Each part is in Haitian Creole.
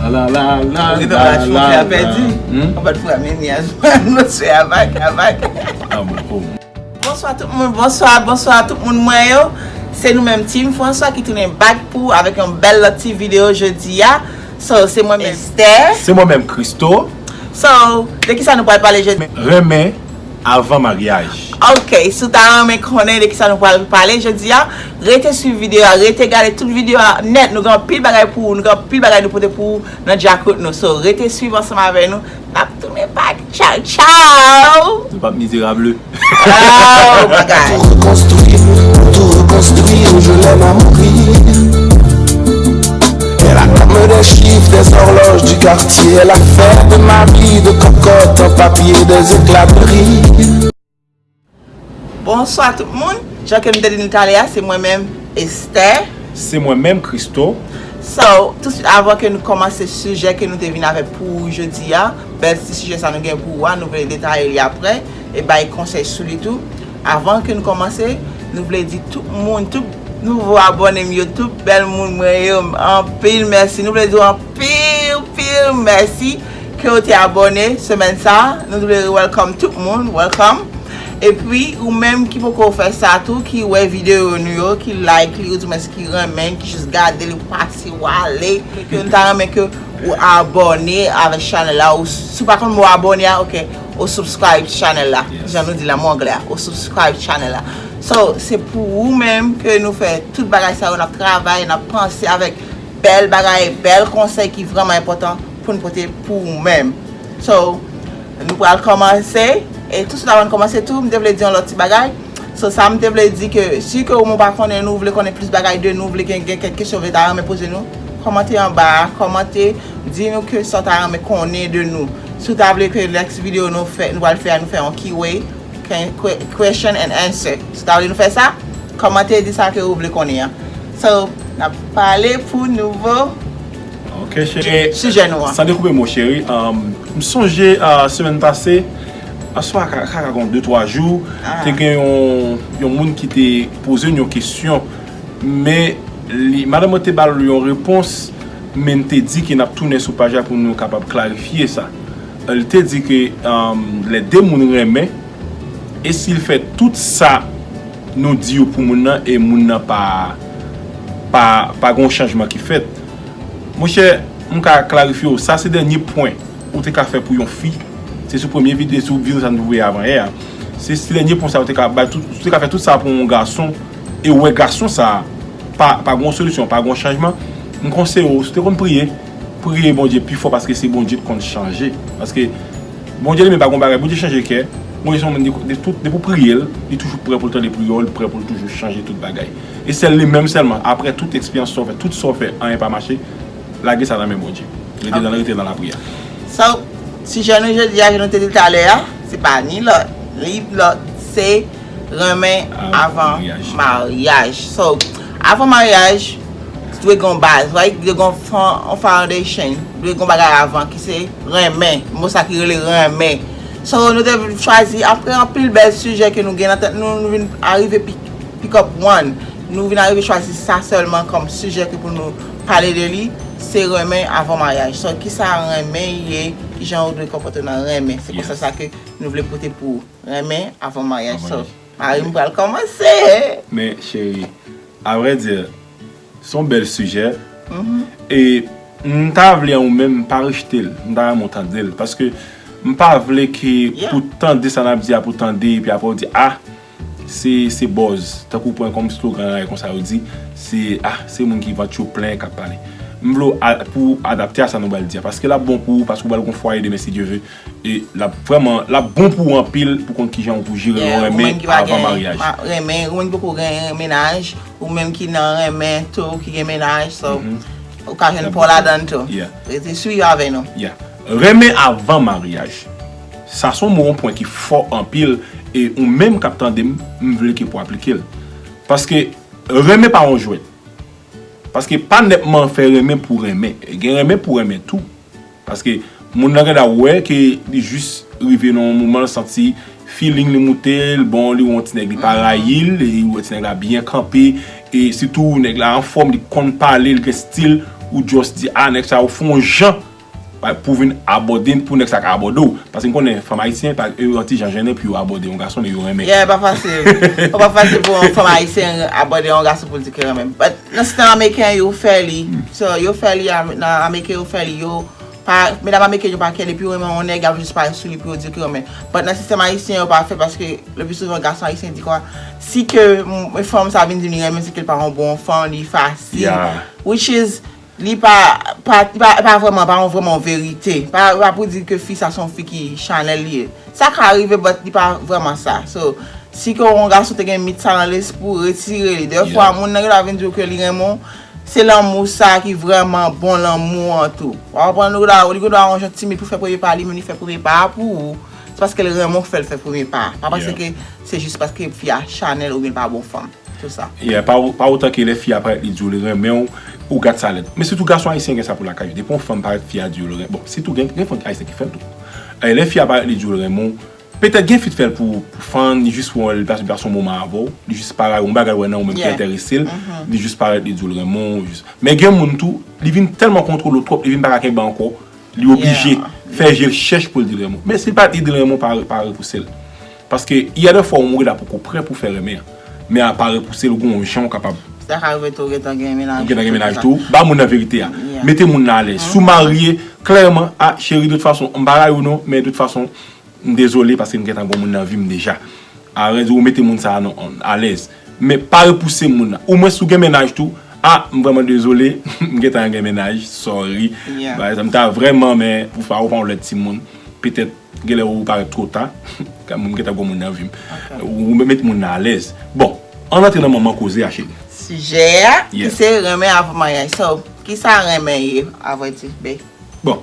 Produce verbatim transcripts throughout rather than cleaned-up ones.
La la la. Ou gentan la, la la la. Pèdi. Hmm? An pa t fwa men ni a jwenn atmosfè a bak, a bak. Ah bon, oh. Bonswa tout moun, bonswa, bonswa tout moun mwen yo. Se nou menm Team François ki tounen back pou avèk yon bèl lòt ti videyo jodi a. So, se mwen menm Esther. Se mwen menm Christo. So, de kisa nou pral pale jodi? Renmen avan maryaj. Ok, si w ta renmen konnen de kisa nou pral pale jodi a, rete swiv videyo a, rete gade tout videyo a nèt. Nou gen anpil bagay pou ou, nou gen anpil bagay nou pote pou ou nan djakout nou. So, rete swiv ansanm avè nou. N ap tounen back. Tchaw, tchaw! Nou p ap mizerab. Oh, bagay. Tout rekonstwi, tout rekonstwi, je l'aime à mourir. Elle a comme des chiffres, des horloges du quartier. Elle a fait de ma vie de cocotte un papier, des éclats de rire. Bonswa tout moun. Jan ke m te di nou talè a, se mwen menm Esther. Se mwen menm Christo. So, tousuit avan ke nou kòmanse sijè ke nou te vin avèk pou ou jodi a, bèl ti sijè sa nou gen pou ou a, nou vle detaye li apre e bay konsèy sou li tou. Avan ke nou kòmanse, nou vle di tout moun, tout nouvo abòne m yo, tout bèl moun mwen yo, anpil mèsi. Nou vle di w anpil, pil mèsi ke w te abòne semèn sa. Nou vle welcome tout moun, welcome. Epi, ou menm ki poko fè sa tou, ki wè videyo nou yo, ki like li, oudimwens ki renmen, ki jis gade li, pase w ale, ke nou ta renmen ke ou abòne avèk chanèl la, ou si w pa konn mo abòne a, ok, ou subscribe chanèl la. Yes. Jan nou di l an mo anglè a, ou subscribe chanèl la. So, se pou ou menm ke nou fè tout bagay sa yo, n ap travay, n ap panse avèk bèl bagay, bèl konsèy ki vrèman enpòtan pou n pote pou ou menm. So, nou pral kòmanse, e tousuit avan n kòmanse tou, m te vle di yon lòt ti bagay. So, sa m te vle di ke, si ke ou menm ou pa konnen nou, ou vle konnen plis bagay de nou, ou vle gen, gen kèk kesyon, ou vle ta renmen poze nou, kòmante anba a, kòmante, di nou ke sa w ta renmen konnen de nou. Si w ta vle ke next video nou fè, nou pral fè a, nou fè yon Q A, que-, que-, question and answer. Si w ta vle nou fè sa, kòmante, di sa ke ou vle konnen an. So, n ap pale pou nouvo Ok, cheri. Sijè nou an. San dekoupe mo, cheri, um, m sonje, uh, semèn pase, aswè a ka, ka, ka gon de twa jou, te gen yon, yon moun ki te poze n yon kesyon, men li, madanm mwen te ba l yon repons, men n te di ke n ap tounen sou paj la pou nou kapab klarifye sa. Li te di ke, um, lè de moun renmen, e si l fè tout sa nou di yo pou moun nan, e moun nan pa, pa, pa gon chanjman ki fèt. Monchè, m ka klarifye w, sa se dènye pwen ou te ka fè pou yon fi. Se sou premye videyo, sou videyo sa nou voye avan yè a. Se, se dènye pwen sa ou te ka bay tout, ou te ka fè tout sa pou yon gason, e ou wè gason sa pa, pa gon solisyon, pa gon chanjman. M konseye w, si w te konn priye, priye Bondye pi fò, paske se Bondye k konn chanje. Paske Bondye li menm pa gon bagay, Bondye chanje kè. Bondye se yon moun, de, de tout, depi w priye l, li toujou prè pou l tande priyè w, li prè pou l toujou chanje tout bagay. E sèl li menm sèlman, apre tout eksperyans sa w fè, tout sa w fè, anyen pa mache, lage sa nan men Bondye. Rete nan, rete nan lapriyè. So, sijè nou jodi a, jan nou te di l talè a, se pa ni lòt, ni lòt, se renmen avan maryaj. So, avan maryaj, dwe gen yon baz, right? Dwe gen yon fon-, yon foundation. Dwe gen yon bagay avan ki se renmen. Mo sa ki rele renmen. So, nou te chwazi, apre anpil bèl sijè ke nou gen nan tèt nou, nou vin arive pick, pick up one. Nou vin arive chwazi sa sèlman kòm sijè ke pou nou pale de li, se renmen avan maryaj. So, kisa renmen ye, kijan ou dwe konpòte w nan renmen. Se konsèy sa ke nou vle pote pou ou. Renmen avan maryaj. So, mari m pral kòmanse. Men, cheri, avrèdi, se yon bèl sijè. E m ta vle an ou menm, m pa rejte l. M ta renmen w tande l. Paske m pa vle ke pou tande sa n ap di a, pou tande, epi apre w di, ah, se, se buzz. Tankou w pran kòm slogan, bagay konsa yo di, se, ah, se moun ki vant yo plen k ap pale. M vle w a-, pou w adapte a sa nou pral di a. Paske l ap bon pou ou, paske w pral gon fwaye demen, si Dye ve. E l ap vrèman, l ap bon pou ou anpil pou konn kijan ou pou jere yon renmen avan maryaj. Renmen, ou menm ki poko gen mennaj, ou menm ki nan renmen tou, ki gen mennaj, so, ou ka jwenn pa w ladan l tou. Rete swiv avè nou. Renmen avan maryaj. Sa se yon mo, yon pwen ki fò anpil, e ou menm k ap tande m, m vle ke pou aplike l. Paske renmen pa yon jwèt. Paske pa nètman fè renmen pou renmen. Gen renmen pou renmen tou. Paske moun nan genlè wè ke li jis rive nan yon moman, l santi feeling li moute l, bon, li wè yon ti nèg li pa rayi l, e li wè ti nèg la byen kanpe, e sitou nèg la anfòm, li konn pale, li gen stil, ou just di, a, nèg sa yo fè yon jan pou vin abòde, pou nèg sa ka abòde w. Paske m konnen fanm ayisyen, pa, yo yon ti jan jennen pou yo abòde yon gason, men yo renmen. Yeah, e pa fasil. E pa fasil pou yon fanm ayisyen abòde yon gason pou l di ke renmen. But nan sistèm ameriken, yo fè li. So, yo fè li, nan Ameriken, yo fè li, yo pa, medam ameriken yo pa kè, depi yo renmen yon nèg, y ap jis pale sou li pou yo di ke renmen. But nan sistèm ayisyen, yo pa fè, paske le pli souvan, gason ayisyen di kwa, si ke fanm sa vin di li renmen, se ke l pa yon bon fanm, li fasil. Which is, li pa, pa, li pa, pa vrèman, pa yon vrèman verite. Pa, pa pou di ke fi sa se yon fi ki chanèl li ye. Sa ka rive, but li pa vrèman sa. So, si ke yon gason te gen mit sa nan lespri w, retire li. Dèfwa, moun nan gentan vin di w ke li renmen w, se lanmou sa ki vrèman bon lanmou an tou. W a konprann, li gentan, li gentan yon jan timid pou fè premye pa, li menm li fè premye pa a pou ou. Se paske l renmen w k fè l fè premye pa a. Pa panse ke se jis paske fi a chanèl oubyen l pa bon fanm. Tout sa. Yeah, pa, pa otan ke lè fi a parèt li di w li renmen w, ou gad sa lèd. Men sitou gason ayisyen gen sa pou lakay yo. Depi yon fanm parèt fi a di w li renmen, bon, sitou gen, gen fanm ayisyen ki fè l tou. E lè fi a parèt li di w li renmen w, petèt gen fi t fè l pou, pou fan, li jis wè w, li pase, li pase yon moman avè w, li jis parèt, yon bagay wè nan ou menm ki enterese l, li jis parèt li di w li renmen w, jis. Men gen moun tou, li vin tèlman kontwole w twòp, li vin pa ka kenbe ankò, li oblije fè je l chèch pou l di l renmen w. Men si l pa di l renmen w, pa, pa repouse l. Paske, y a de fwa, ou gen la poko prè pou fè renmen an. Men a pa repouse l, ou gen yon jan ou kapab. Sa ka rive tou, ou gentan gen mennaj. Ou gentan gen mennaj tou. Ba moun nan verite a. Mete moun nan alèz. Si w marye, klèman, a, cheri, de tout fason, m pa rayi w non, men de tout fason, m dezole paske m gentan gen moun nan vi m deja. A vrè di, ou mete moun sa a non, alèz. Men pa repouse moun nan. Omwen si w gen mennaj tou, a, m vrèman dezole, m gentan gen mennaj, sorry. Bagay sa, m ta vrèman, men ou pa, ou pa yon lèd timoun. Petèt, genlè ou parèt twò ta, m gentan gen moun nan vi m. Ou met moun nan alèz. Bon, ann antre nan manman koze a, cheri. Sijè a, ki se renmen avan maryaj. So, kisa renmen ye, avrèdi, babe? Bon,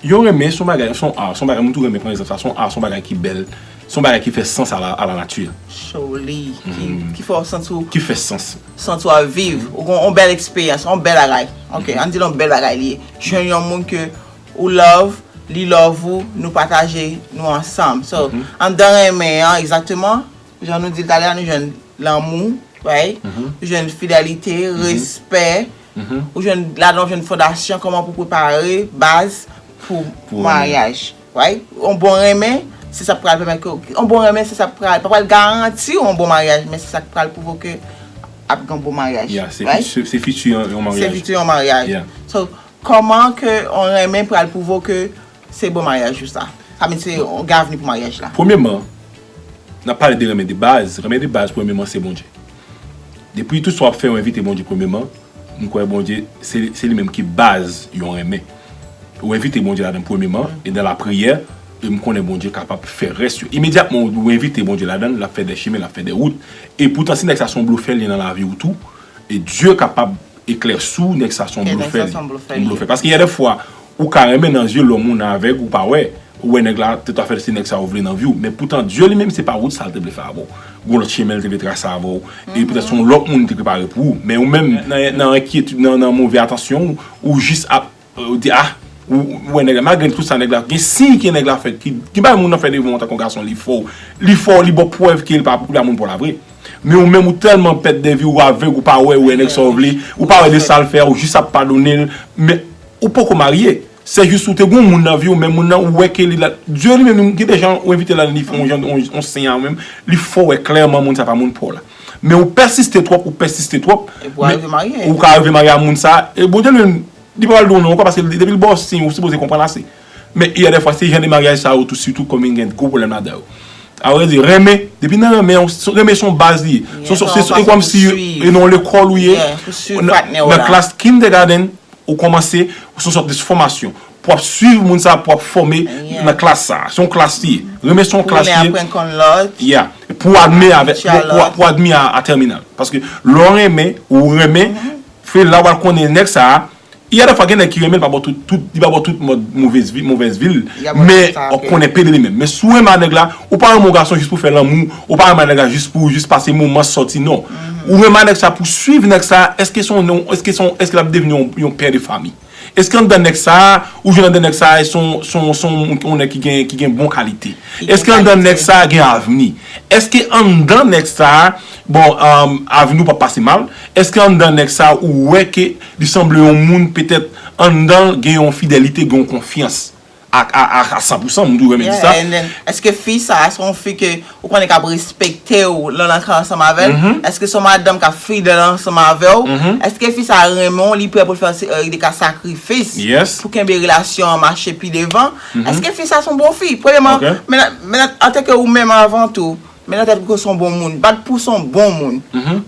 yon renmen, se yon bagay, se yon art, se yon bagay, moun tou renmen pran egzanp sa, se yon art, se yon bagay ki bèl, se yon bagay ki fè sans a la, a la nature. Joli, ki, ki fè w santi w. Ki fè sans. Santi w ap viv, ou gen yon bèl eksperyans, yon bèl bagay. Ok, ann di l yon bèl bagay li ye. Jwenn yon moun ke ou love, li love ou, nou pataje, nou ansanm. So, anndan renmen an, egzakteman, jan nou di l talè a, nou jwenn lanmou, right? Ou jwenn fidelite, respè, ou jwenn ladan, ou jwenn fondasyon, kòman pou prepare baz pou maryaj, right? Yon bon renmen, se sa k pral pèmèt ke, yon bon renmen, se sa k pral, pa pral garanti w yon bon maryaj, men se sa k pral pwouve ke ap gen yon bon maryaj, right? Se fiti yon maryaj. Se fiti yon maryaj. So, kòman ke yon renmen pral pwouve ke se bon maryaj ou sa? Sa vle di se yon gen avni pou maryaj la. Premyèman, n ap pale de renmen de baz. Renmen de baz, premyèman, se Bondye. Depi tout sa w ap fè, ou envite Bondye premyèman, m kwè Bondye, se, se li menm ki baz yon renmen. Ou envite Bondye ladan premyèman, e nan lapriyè, e m konnen Bondye kapab fè rès yo. Imedyatman ou envite Bondye ladan, l ap fè de chemen, l ap fè de wout. E poutan, si nèg sa se yon blofè l ye nan lavi w tou, e Dye kapab eklèsi w, nèg sa se yon blofè l ye. Yon blofè. Paske y a de fwa, ou ka renmen nan zye lòm ou nan avèg, ou pa wè. Ou wè nèg la, tout afè se nèg sa ou vle nan vi w. Men poutan, Dye li menm, se pa wout sa l te vle fè avè w. Gon lòt chemen l te vle trase avè w. E poutèt se yon lòt moun li te prepare pou ou. Men ou menm, nan, nan enkyetid, nan, nan move atansyon, ou, ou jis ap, ou di, a, ou, ou wè nèg la, malgre tout sa nèg la, gen siy ke nèg la fè, ki, ki bay moun nan fè devan w antanke yon gason, li fè w, li fè w, li ba w prèv ke li pa, li pa moun pa w la vre. Men ou menm, ou tèlman pèt de vi, ou avèg, ou pa wè, ou wè nèg sa w vle, ou pa wè de sa l fè, ou jis ap padone l, men ou poko marye. Se jis ou te gon moun nan vi w, men moun nan ou wè ke li la. Dye li menm, li gen de jan ou envite l al, li fè yon jan, yon, yon siy a menm, li fè w wè klèman moun sa pa moun pa w la. Men ou pèsiste twòp, ou pèsiste twòp. Epi w arive marye. Ou ka arive marye a moun sa. E Bondye li menm, li pa pral di w non ankò, paske depi l ba w siy, ou sipoze konprann ase. Men y a de fwa, se jan de maryaj sa yo tou, sitou kòm gen gwo pwoblèm ladan yo. A vrè di, renmen, depi nan renmen, renmen se yon baz li ye. Se, se, se, se kòmsi e nan lekòl ou ye, nan, nan klas kindergarten, ou kòmanse, se yon sòt de fòmasyon. Pou w ap swiv moun sa, pou w ap fòme nan klas sa. Se yon klas li ye. Renmen se yon klas li ye. Pou w admi avèk, pou, pou, pou admi a, a tèminal. Paske lè w renmen, ou renmen, se la w al konnen nèg sa, y a de fwa gen nèg ki renmen, li pa ba w tout, tout, li pa ba w tout mòd movèz vi, movèz vi l. Men w ap konnen pede li menm. Men si w renmen a nèg la, ou pa renmen yon gason jis pou fè lanmou, ou pa renmen a nèg la jis pou jis pase moman sòti, non. Ou renmen a nèg sa pou swiv nèg sa, èske se yon, èske se yon, èske l ap devni yon, yon pè de fanmi? Èske anndan nèg sa a, ou jwenn anndan nèg sa a, se yon, se yon, se yon, yon nèg ki gen, ki gen bon kalite? Èske anndan nèg sa a gen avni? Èske anndan nèg sa a, bon, um, avni w p ap pase mal? Èske anndan nèg sa a, ou wè ke li sanble yon moun, petèt, anndan l gen yon fidelite, gen yon konfyans a, a, a, a san pou san, m tou renmen di sa. And then, èske fi sa a, se yon fi ke ou konnen k ap respekte w lè w antre ansanm avè l? Èske se yon madanm k ap fidèl ansanm avè w? Èske fi sa a renmen w, li prè pou l fè, euh, de ka sakrifis pou kenbe relasyon an mache pi devan? Èske fi sa a se yon bon fi? Premyèman, men, men antanke ou menm avan tou, men nan tèt ou ke se yon bon moun. Bat pou se yon bon moun.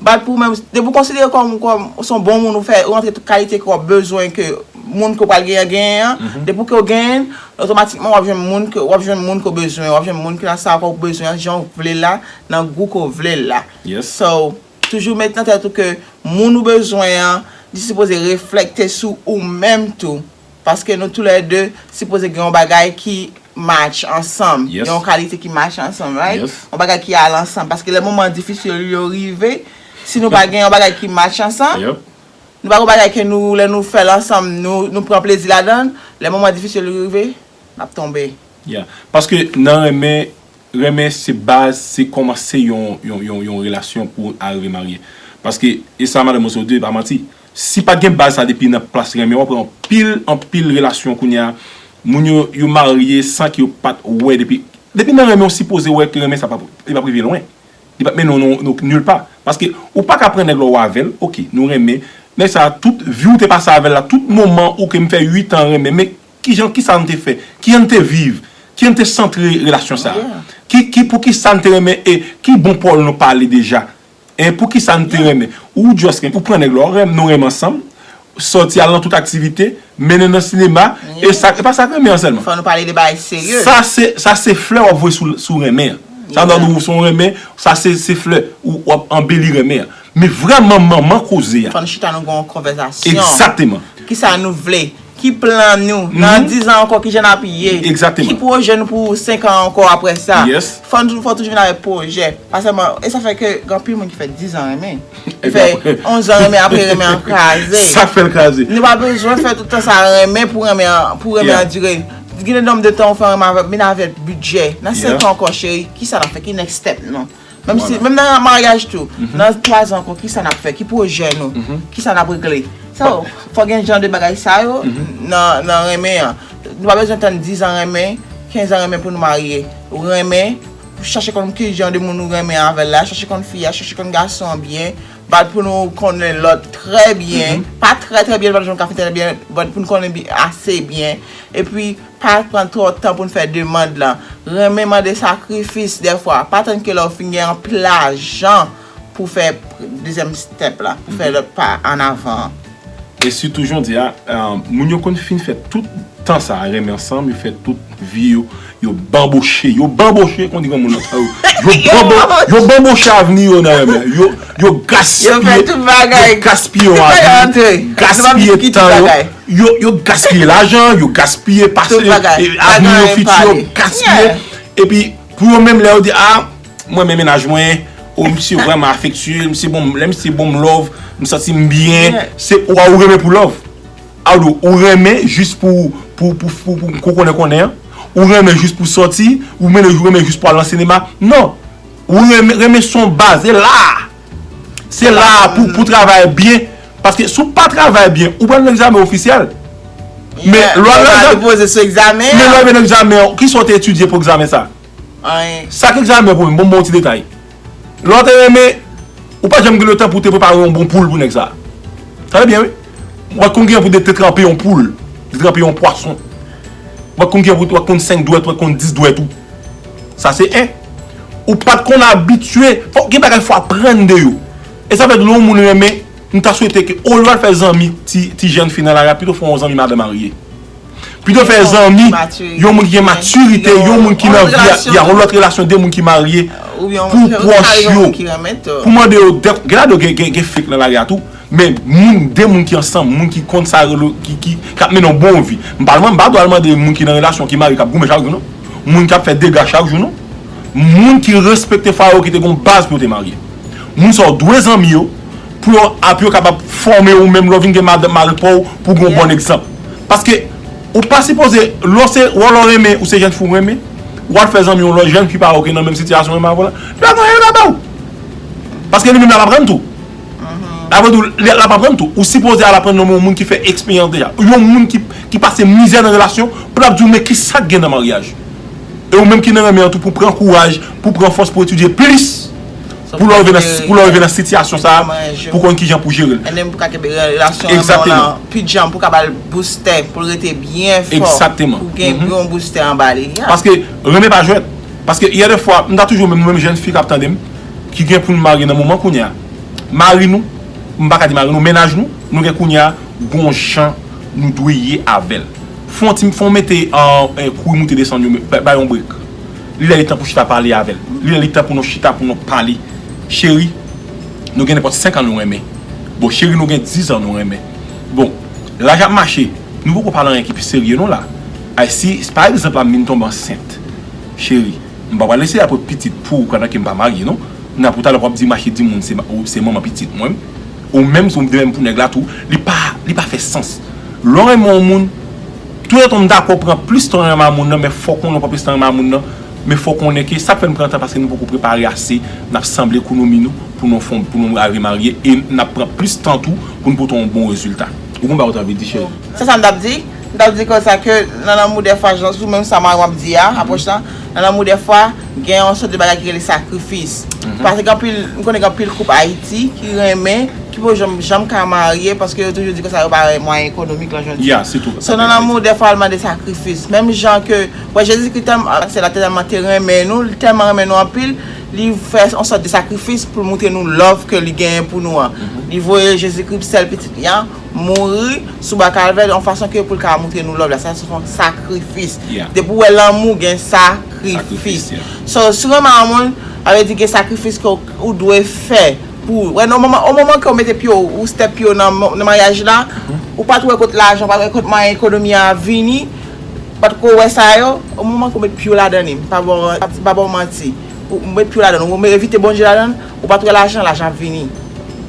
Bat pou menm, depi w konsidere kòm, kòm se yon bon moun, ou fè, ou rantre tout kalite ke w ap bezwen ke moun ke w pral genyen, genyen an, depi ke w genyen l, otomatikman w ap jwenn moun ke, w ap jwenn moun ke w bezwen, w ap jwenn moun ki nan sa ke w bezwen an, jan w vle l la, nan gou ke w vle l la. So, toujou met nan tèt ou ke moun ou bezwen an, li sipoze reflekte sou ou menm tou. Paske nou toulède sipoze gen yon bagay ki match ansanm. Gen yon kalite ki match ansanm, right? Yon bagay ki al ansanm. Paske lè moman difisil yo rive, si nou pa gen yon bagay ki match ansanm, nou pa gen yon bagay ke nou, lè nou fè l ansanm, nou, nou pran plezi ladan l, lè moman difisil yo rive, n ap tonbe. Yeah. Paske nan renmen, renmen se baz, se kòmanse yon, yon, yon, yon relasyon pou arive marye. Paske, e sa madan Moussa di, pa manti. Si pa t gen baz sa depi nan plas renmen, w ap wè anpil, anpil relasyon kounye a, moun yo, yo marye san ke yo pa t wè depi, depi nan renmen, w sipoze wè ke renmen sa p ap, li p ap rive lwen. Li p ap mennen w non, non, nil pa. Paske ou pa ka pran nèg la w avè l, oke, nou renmen. Nèg sa, tout vi w te pase avè l la, tout moman ou ke m fè uit an renmen, men kijan, kisa n te fè? Kijan n te viv? Kijan n te santre relasyon sa a? Ki, ki, pou kisa n te renmen e ki bon pawòl nou pale deja? E pou kisa n te renmen? Ou just renmen, ou pran nèg la, ou renmen, nou renmen ansanm, sòti al nan tout aktivite, mennen nan sinema, e sa, e pa sa k renmen an sèlman. Fò nou pale de bagay serye. Sa se, sa se flè w ap voye sou, sou renmen an. Sa vle di w se yon renmen, sa se, se flè, ou, w ap anbeli renmen an. Men vrèman manman koze a. Fò nou chita nou gen yon konvèsasyon. Egzakteman. Kisa nou vle? Ki plan nou? Nan diz an ankò, kijan n ap ye? Egzakteman. Ki pwojè nou pou senk an ankò apre sa? Fò nou, fò toujou vin avèk pwojè. Pa sèlman, e sa fè ke gen anpil moun ki fè diz an renmen. Ki fè onz an renmen, apre renmen an kraze. Sa k fè l kraze. Nou pa bezwen fè tout tan sa renmen pou renmen an, pou renmen an dire. Gen de nonb de tan ou fè renmen avèk, menaj avèk bidjè. Nan senk an ankò, cheri, kisa n ap fè? Ki next step nou? Menm si, menm nan maryaj tou, nan twa zan ankò, kisa n ap fè? Ki pwojè nou? Kisa n ap regle? So, fò gen jan de bagay sa yo nan, nan renmen an. Nou pa bezwen tann diz an renmen, kenz an renmen pou nou marye. Ou renmen, chache konn ki jan de moun ou renmen avè l la, chache konn fi a, chache konn gason an byen, bat pou nou konnen lòt trè byen, pa trè trè byen, pa janm ka fin trè byen, bat pou nou konnen ase byen. Epi, pa pran twòp tan pou n fè demann lan. Renmen mande sakrifis dèfwa. Pa tann ke lè w fin gen anpil lajan pou w fè dezyèm step la, pou w fè lòt pa an avan an. E sitou jodi a, euh, moun yo konn fin fè tout tan sa a renmen ansanm, yo fè tout vi yo, yo banboche, yo banboche, kon di granmoun nan tan yo. Yo banbo-, yo banboche avni yo nan renmen. Yo, yo gaspiye, yo gaspiye yon avni, gaspiye tan yo. Yo, yo gaspiye lajan, yo gaspiye pase, e, avni yo, fiti yo, gaspiye. Epi, pou yo menm, lè yo di, a, mwen renmen mennaj mwen, o, misye vrèman afektye, misye bon, lè misye bon m love, m santi m byen, se ou a ou renmen pou love. A, ou, ou renmen jis pou, pou, pou, pou, pou, pou konnen konnen an. Ou renmen jis pou sòti, ou renmen, ou renmen jis pou al nan sinema. Non. Ou renmen, renmen se yon baz, e la. Se la pou, pou travay byen. Paske si w pa travay byen, ou pral nan egzamen ofisyèl. Men lè w al nan egzamen, men lè w al nan egzamen, kisa w te etidye pou egzamen sa? Sa k egzamen pou mwen, bon, bon ti detay. Lè w te renmen, ou pa janm gen letan pou w te prepare yon bon poul pou nèg sa. Tande byen, wi. Ou pa t konn gen pou w te tranpe yon poul, te tranpe yon pwason. Ou pa t konn gen pou w te konn senk dwèt, ou pa t konn dis dwèt ou. Sa se en. Ou pa t konn abitye. Fò gen bagay fò aprann de yo. E sa fè lè yon moun renmen, m ta swete ke olye w al fè zanmi ti, ti jèn fi nan lari a, pito fè yon zanmi madan marye. Pito fè zanmi yon moun ki gen matirite, yon moun ki nan vi a, yon lòt relasyon, de moun ki marye, pou pwòch yo, pou mande yo, gen, gen, gen, gen fake nan lari a tou, men moun, de moun ki ansanm, moun ki konn sa rele, ki, ki, k ap mennen yon bon vi. M pa, m pa dwe al mande moun ki nan relasyon, ki marye, k ap goumen chak jou, non. Moun k ap fè dega chak jou, non. Moun ki respekte fwaye yo, ki te gen yon baz pou yo te marye. Moun sa yo dwe zanmi yo, pou yo, pou yo kapab fòme ou menm lè w vin gen madanm mari pa w, pou w gen yon bon egzanp. Paske ou pa sipoze, lè w se, lè w renmen, ou se jèn fi w renmen, w al fè zanmi yon lòt jèn fi pa ou ki nan menm sitiyasyon menm avè w la, li pa gen anyen l ka ba ou. Paske li menm l ap aprann tou. Apre tou, li, l ap aprann tou. Ou sipoze al aprann nan men yon moun ki fè eksperyans deja. Yon moun ki, ki pase mizè nan relasyon, pou l ap di w, men ki sa k gen nan maryaj. E ou menm ki nan renmen an tou, pou pran kouraj, pou pran fòs, pou etidye plis, pou lè w rive nan, pou lè w rive nan sitiyasyon sa a, pou konn kijan pou jere l. E menm pou ka kenbe relasyon an, pou ka ba l boustè, pou l rete byen fò, pou gen yon boustè anba li. Paske renmen pa jwèt. Paske yè de fwa, m ta toujou menm, nou menm jèn fi k ap tande m, ki gen pou n marye nan moman kounye a. Mari nou, m pa ka di mari nou, mennaj nou, nou gen kounye a, gon jan nou dwe ye avè l. Fè yon ti, fè yon mete an, eh, kouri moute desann yo, bay, bay yon brek. Li lè li tan pou chita pale avè l. Li lè li tan pou nou chita pou nou pale. Cheri, nou gen nenpòt senk an nou renmen. Bon, cheri, nou gen diz an nou renmen. Bon, laj ap mache, nou poko pale anyen ki pi serye non la. Ay, si, pa egzanp la, m vin tonbe ansent. Cheri, m pa pral eseye ap wè pitit pou ou pandan ke m pa marye non. N ap ou talè w ap di mache di moun se, ou se manman pitit mwen. Ou menm si w de menm pou nèg la tou, li pa, li pa fè sans. Lè w renmen yon moun, touletan m dakò pran plis tan renmen a moun nan, men fòk konnen w pran plis tan renmen a moun nan, men fòk konnen ke sa k fè n pran tan paske nou poko prepare ase, n ap sanble ekonomi nou pou nou fon, pou nou al remarye e n ap pran plis tan tou pou n pote yon bon rezilta. Ou konn bagay ou t anvi di, cheri? Se sa m t ap di. M t ap di konsa ke nan lanmou dèfwa, jan sou menm sa Marion ap di a, apwòch lan, nan lanmou dèfwa, gen yon sòt de bagay ki rele sakrifis. Paske gen anpil, m konnen gen anpil koup Ayiti ki renmen, ki poko janm, janm ka marye, paske yo toujou di konsa yo pa gen mwayen ekonomik lan jodi a. So, nan lanmou, dèfwa, l mande sakrifis. Menm jan ke, wè, Jezikri tèlman, se la tèlman te renmen nou, li tèlman renmen nou anpil, li fè yon sòt de sakrifis pou l montre nou love ke li genyen pou nou an. Li voye Jezikri, sèl pitit li an, mouri sou bwa Kalvè yon fason ke pou l ka montre nou love la. Sa se yon sakrifis. Depi w wè lanmou, gen sakrifis. So, si w renmen yon moun, sa vle di gen sakrifis ke w, ou dwe fè pou, wè, nan moman, o moman ke w mete pye w, ou step pye w nan, nan maryaj la, ou pa t wè kot lajan, ou pa t wè kot mwayen ekonomi a vini, ou pa t ko wè sa yo, o moman ke w met pye w ladan li, m pa ba w, m pa ba w manti, ou met pye w ladan, ou evite Bondye ladan, ou pa t wè lajan, lajan ap vini,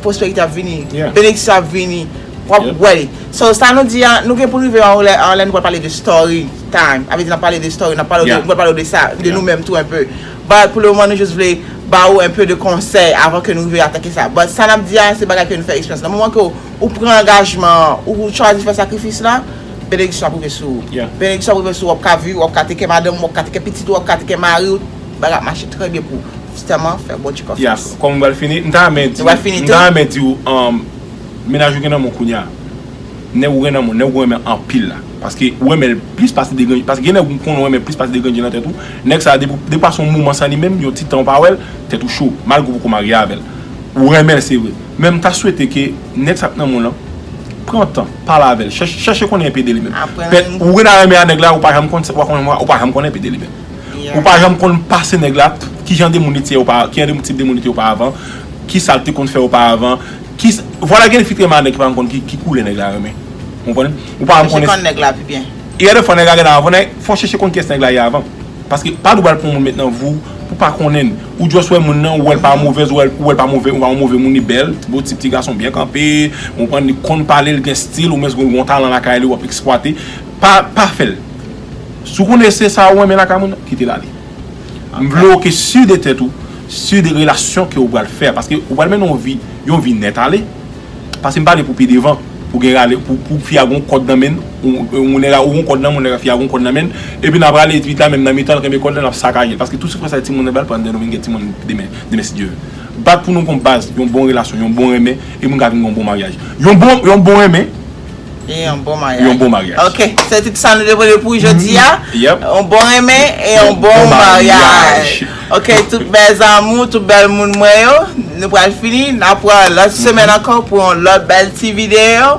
pwosperite ap vini, benediksyon ap vini, w ap wè li. So, sa nou di a, nou gen pou n rive an lè, an lè nou pral pale de story time. Sa vle di n ap pale de story, n ap pale de, nou pral pale de sa, de nou menm tou enpe. But pou le moman, nou jis vle ba ou enpe de konsèy avan ke nou rive atake sa. But sa n ap di a, se bagay ke nou fè eksperyans. Nan moman ke w, ou pran angajman an, ou chwazi fè sakrifis la, benediksyon ap rive sou ou. Benediksyon ap rive sou ou, w ap ka viv, w ap ka teke madanm ou, w ap ka teke pitit ou, w ap ka teke mari ou, bagay ap mache trè byen pou ou. Sèlman fè Bondye konfyans. Kòm nou pral fini, m ta renmen di, m ta renmen di w, um, mennaj ou gen nan men w kounye a. Nèg ou gen nan men w, nèg ou renmen anpil la. Paske ou renmen l plis pase de grenn, paske gen nèg ou konnen ou renmen plis pase de grenn nan tèt ou. Nèg sa a, depi, depi w pase yon moman san li menm, yon ti tan ou pa wè l, tèt ou cho, malgre ou poko marye avè l. Ou renmen l, se vre. Men m ta swete ke nèg sa k nan men w lan, pran tan, pale avè l, chèche, chèche konnen enpe de li menm. Ou gen nan renmen a nèg la, ou pa janm konn, ou pa konn, ou pa janm konn enpe de li menm. Ou pa janm konn pase nèg la, ki jan de moun li te ye opa, ki jan de tip de moun li te ye oparavan, ki sa l te konn fè oparavan, ki, vwala gen fi ki renmen a nèg ki pa janm konn ki, ki koulè nèg la renmen. Ou konprann? Ou pa janm konnen. Chèche konn nèg la pi byen. E gen de fwa nèg la gen avan, nèg, fò w chèche konn kiyès nèg la ye avan. Paske pa di w pral pran moun met nan vi w, pou pa konnen l. Ou just wè moun nan, ou wè l pa movèz, ou wè l, ou wè l pa move, ou pa yon move moun, li bèl, ti bo tip ti gason byen kanpe, ou konprann, li konn pale, li gen stil, ou menm si w gen yon talan lakay li, w ap eksplwate. Pa, pa fè l. Si w konnen se sa ou renmen lakay moun nan, kite l ale. M vle w ke si de tèt ou, si de relasyon ke ou pral fè, paske ou pral mennen yon vi, yon vi nèt ale. Paske m pale pou pi devan, pou gen rale, pou, pou fi a gon kòd nan men l, ou, ou nèg la, ou gon kòd nan men l, ou nèg la, fi a gon kòd nan men l, epi n ap rale, epi la menm nan mitan, l kenbe kòd la, n ap sakaje l. Paske tou sifrans sa timoun nan pral pran, nou vin gen timoun demen, demen si Dye vle. Bat pou nou gon baz, yon bon relasyon, yon bon renmen, e moun ka vin gen yon bon maryaj. Yon bon, yon bon renmen, E yon bon maryaj. Yon bon maryaj. Ok, se tout sa nou te pote pou jodi a. Yon bon renmen e yon bon maryaj. Ok, tout bèl zanmi, tout bèl moun mwen yo, nou pral fini. N ap pran lòt semèn ankò pou yon lòt bèl ti videyo.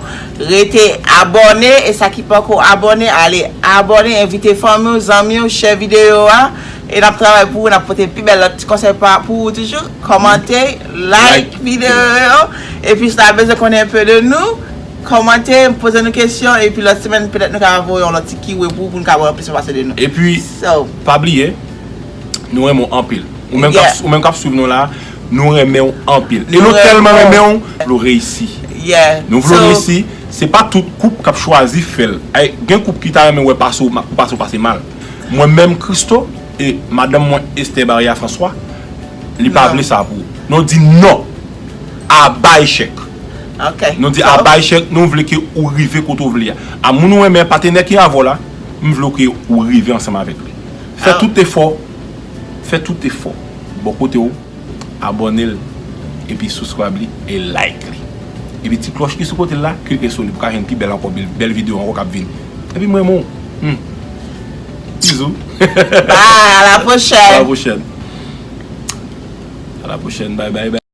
Rete abòne, e sa ki poko abòne, ale abòne, envite fanmi w, zanmi w, share videyo a. E n ap travay pou ou, n ap pote pi bèl lòt ti konsèy pa, pou ou toujou. Kòmante, like videyo yo. Epi si w ta bezwen konnen enpe de nou, kòmante, poze nou kesyon, epi lòt semèn, petèt nou ka voye yon lòt ti kiwe pou ou, pou nou ka wè plis enfòmasyon de nou. Epi, pa bliye, nou renmen w anpil. Ou menm k ap, ou menm k ap swiv nou la, nou renmen w anpil. E nou tèlman renmen w, nou vle w reyisi. Nou vle w reyisi. Se pa tout koup k ap chwazi fè l. Ay, gen koup ki ta renmen wè pase w ma- pase w pase mal. Mwen menm Christo e madanm mwen Esther Baria François, li pa vle sa pou ou. Nou di non. Aba echèk. Ok. Nou di aba echèk, nou vle ke ou rive kote ou vle a. A moun ou renmen, patenè ki avè w la, m vle ke ou rive ansanm avèk li. Fè tout efò, fè tout efò. Bò kote w, abòne l, epi subscribe li, e like li. Epi ti klòch ki sou kote l la, klike sou li pou ka jwenn pi bèl ankò, bèl, bèl videyo ankò k ap vini. Epi mwen, mwen, hmm. Bizou. Bye, à la À la prochaine. Prochaine. À la prochaine. Bye bye.